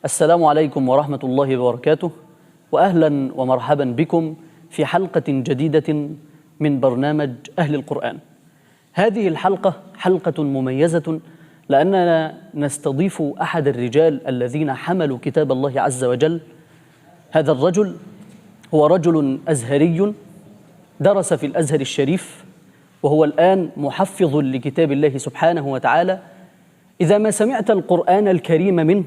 السلام عليكم ورحمة الله وبركاته، وأهلا ومرحبا بكم في حلقة جديدة من برنامج أهل القرآن. هذه الحلقة حلقة مميزة لأننا نستضيف أحد الرجال الذين حملوا كتاب الله عز وجل. هذا الرجل هو رجل أزهري درس في الأزهر الشريف، وهو الآن محفظ لكتاب الله سبحانه وتعالى. إذا ما سمعت القرآن الكريم منه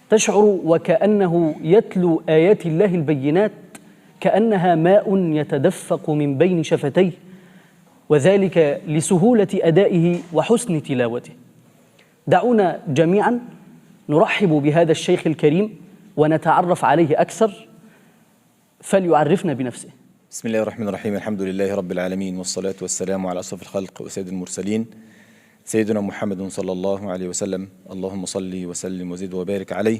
تشعر وكأنه يتلو آيات الله البينات، كأنها ماء يتدفق من بين شفتيه، وذلك لسهولة أدائه وحسن تلاوته. دعونا جميعا نرحب بهذا الشيخ الكريم ونتعرف عليه أكثر، فليعرفنا بنفسه. بسم الله الرحمن الرحيم. الحمد لله رب العالمين، والصلاة والسلام على أشرف الخلق وسيد المرسلين سيدنا محمد صلى الله عليه وسلم. اللهم صل وسلم وزد وبارك عليه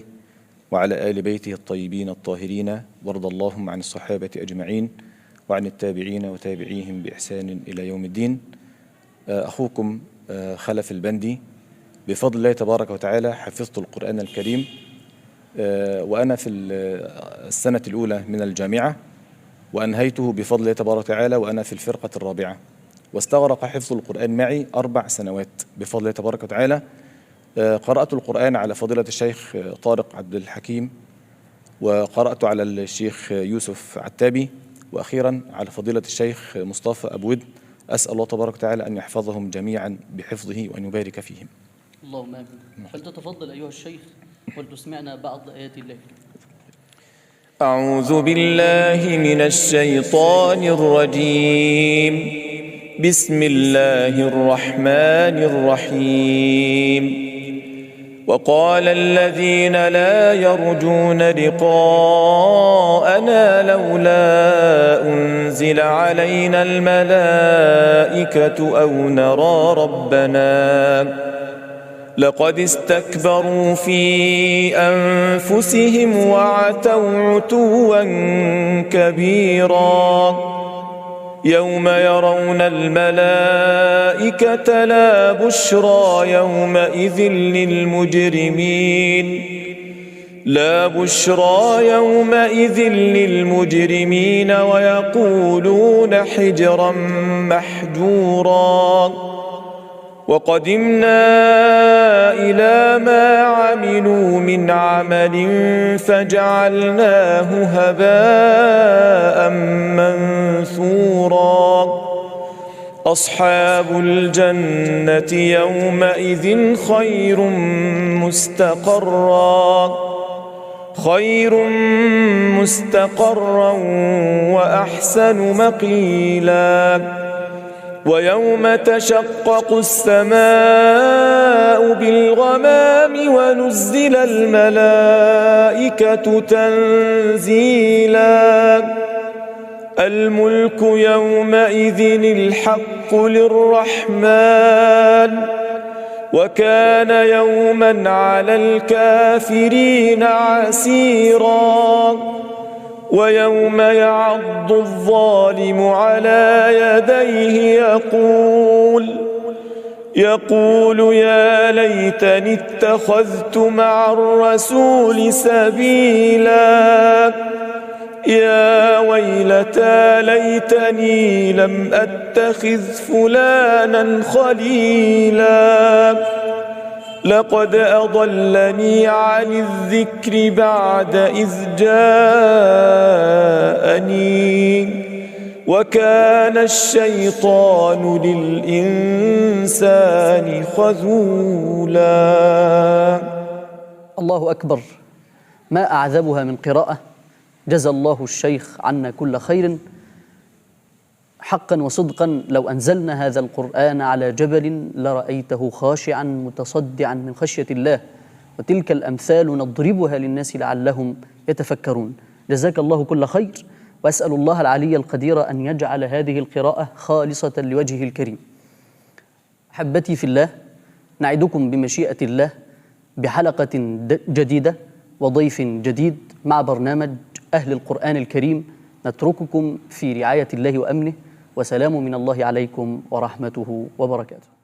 وعلى آل بيته الطيبين الطاهرين، وارض اللهم عن الصحابة أجمعين وعن التابعين وتابعيهم بإحسان إلى يوم الدين. أخوكم خلف البندي، بفضل الله تبارك وتعالى حفظت القرآن الكريم وأنا في السنة الأولى من الجامعة، وأنهيته بفضل الله تبارك وتعالى وأنا في الفرقة الرابعة، واستغرق حفظ القرآن معي 4 سنوات بفضل الله تبارك وتعالى. قرأت القرآن على فضيلة الشيخ طارق عبد الحكيم، وقرأت على الشيخ يوسف عتابي، وأخيرا على فضيلة الشيخ مصطفى أبو ود. أسأل الله تبارك وتعالى أن يحفظهم جميعا بحفظه وأن يبارك فيهم. اللهم آمين. فلتتفضل أيها الشيخ ولتسمعنا بعض آيات الله. أعوذ بالله من الشيطان الرجيم. بسم الله الرحمن الرحيم. وقال الذين لا يرجون لقاءنا لولا أنزل علينا الملائكة أو نرى ربنا لقد استكبروا في أنفسهم وعتوا عتوا كبيرا. يوم يرون الملائكة لا بشرى يومئذ للمجرمين ويقولون حجرا محجورا. وقدمنا إلى ما عملوا من عمل فجعلناه هباء منثورا. أصحاب الجنة يومئذ خير مستقرا وأحسن مقيلا. ويوم تشقق السماء بالغمام ونزل الملائكة تنزيلا. الملك يومئذ الحق للرحمن، وكان يوما على الكافرين عسيرا. ويوم يعض الظالم على يديه يقول يا ليتني اتخذت مع الرسول سبيلا. يا ويلتى ليتني لم أتخذ فلانا خليلا. لقد أضلني عن الذكر بعد إذ جاءني وكان الشيطان للإنسان خذولا. الله أكبر، ما أعذبها من قراءة. جزى الله الشيخ عنا كل خير. حقا وصدقا لو أنزلنا هذا القرآن على جبل لرأيته خاشعا متصدعا من خشية الله، وتلك الأمثال نضربها للناس لعلهم يتفكرون. جزاك الله كل خير، وأسأل الله العلي القدير أن يجعل هذه القراءة خالصة لوجهه الكريم. أحبتي في الله، نعدكم بمشيئة الله بحلقة جديدة وضيف جديد مع برنامج أهل القرآن الكريم. نترككم في رعاية الله وأمنه، وسلام من الله عليكم ورحمته وبركاته.